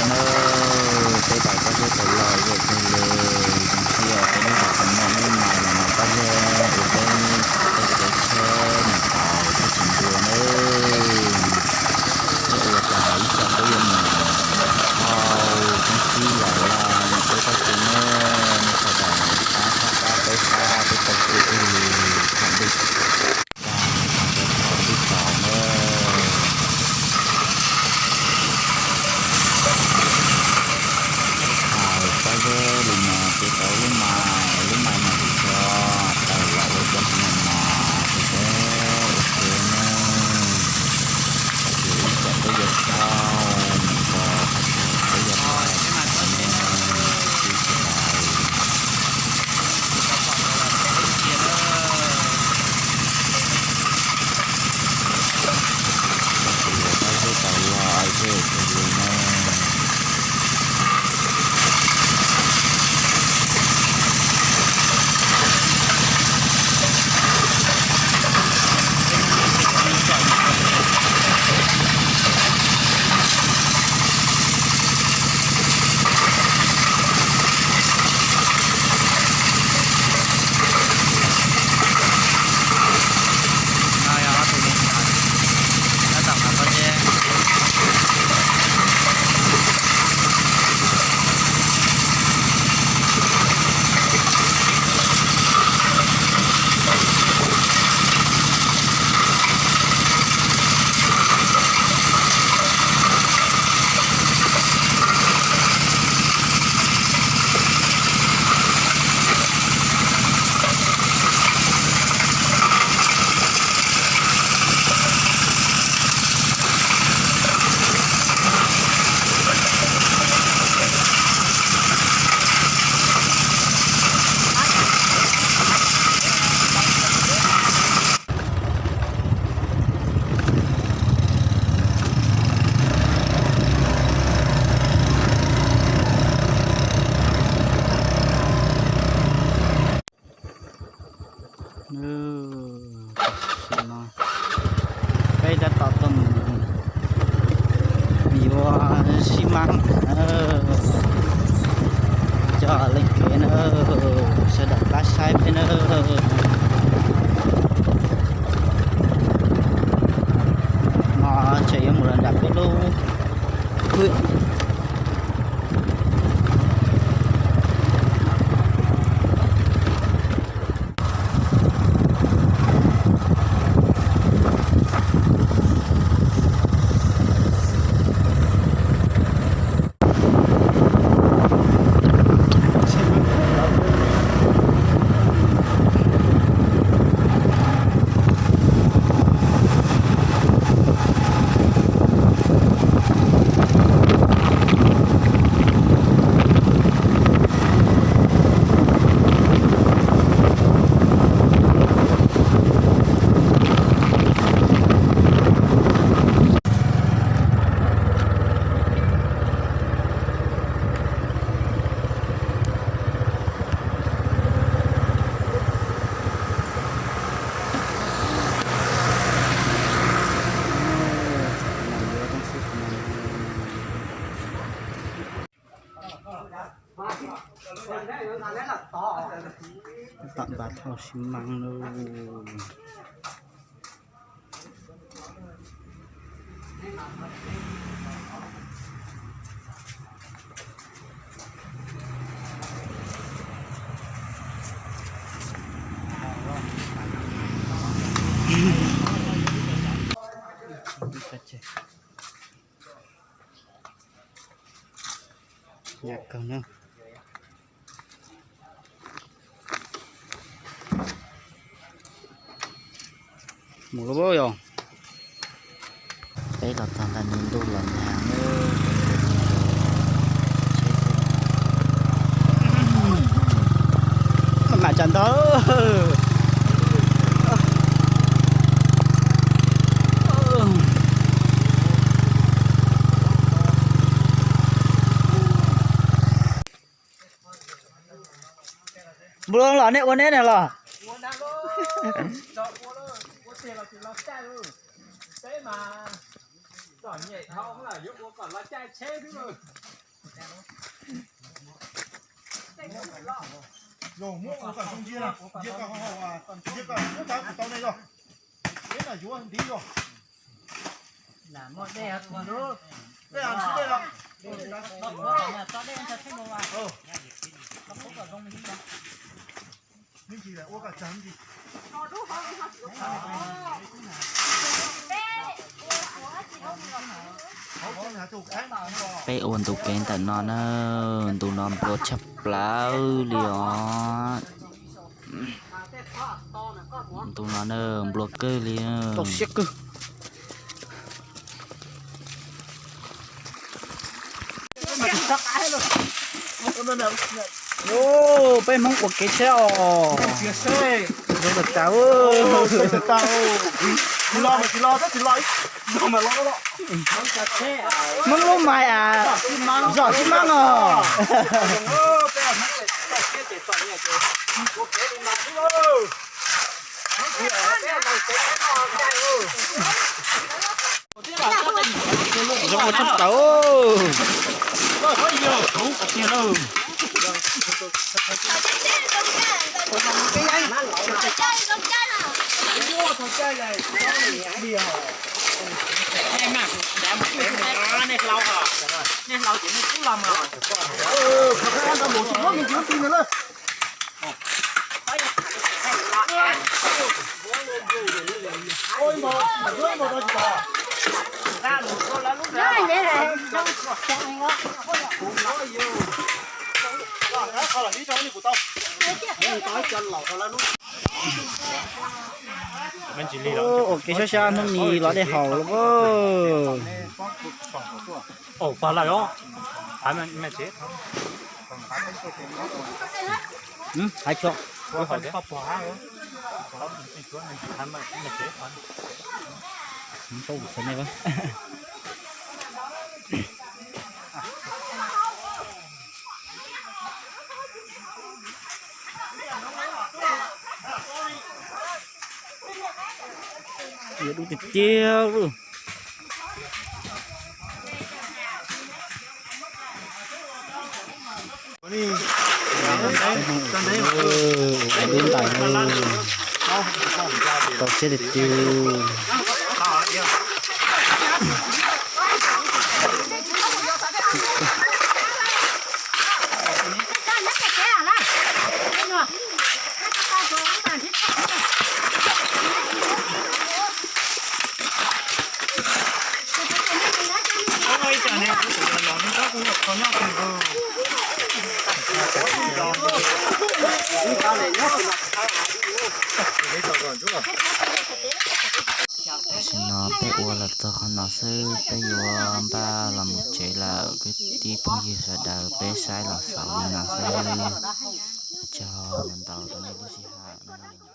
Nawb, peb tau kab zeb tau loj ua luaj kawg li. Zoo siab peb lub zos tau muaj lub mais los no kab zeb ua peb tej kev tsheb mus tau thiab tsis ntuag nawb. Thiab ua rau hauv ib co peb yuav mus dhau toob tsib los laj peb tab kuv nawb, nej sawv daws pab sab pab peb sab peb tau kuj ib li thaum ntej. Tag tag peb thaum ntej tau nawb. Thaum kab zeb li no ces tau lub mais, lub mais no ces tso tawm los ua cov hmoov no ces peb ua ke nawb. Ces ib tsam peb yuav sau mus rau qhov chaw peb yuav pais no, ib sawv daws. Ces kab zeb tau loj zej kawg li na. No yog ob tug me nyuam tab tom qhov pob zeb. Tam sim no peb tab tom tuaj mus yuav xi mas coj leej kev na, sawv daws pab saib peb na. No tseem yuav mus los nram peb lub Tam npaj thauj xi mas lauj. Nyam kawg na. Mus lawm yog. Peb los txog ntawm no ntuj los nag na. Mam tsam ntau. Npua los nej ua neb na los? Txom nyem dhau lawm, yuav ua kom los caij tsheb xwb. Zoo, muab ua kom zoo ntsia, ntsia kom haum, ntsia kom muab cov kuv tau nej yog. Peb na yuav ntiv yog. Dej, dej los. Peb ua ntu kev ntawm no na, ntu no nplua tshaj plaws li os. Ntu no na nplua kawg li. Tau siab kawg. Peb Hmoob ua kev tsheb os. Zoo tas tas. Hmoob lub mais as, zom xi mab os. Zoo ua tshaj plaws. Ua kev sab sab hnub ni los dej haus lawm. Hais tso. Yuav dub tiag tiag. Dub ntais, tau siab tiag tiag. Tam sim no peb ua los txog qhov no xwb, peb yuav npaj los mus tsev lawm. Kwv tij phooj ywg sawv daws, peb saib los xaus li no xwb. Ua tsaug ntau ntau rau nej lub sij hawm no.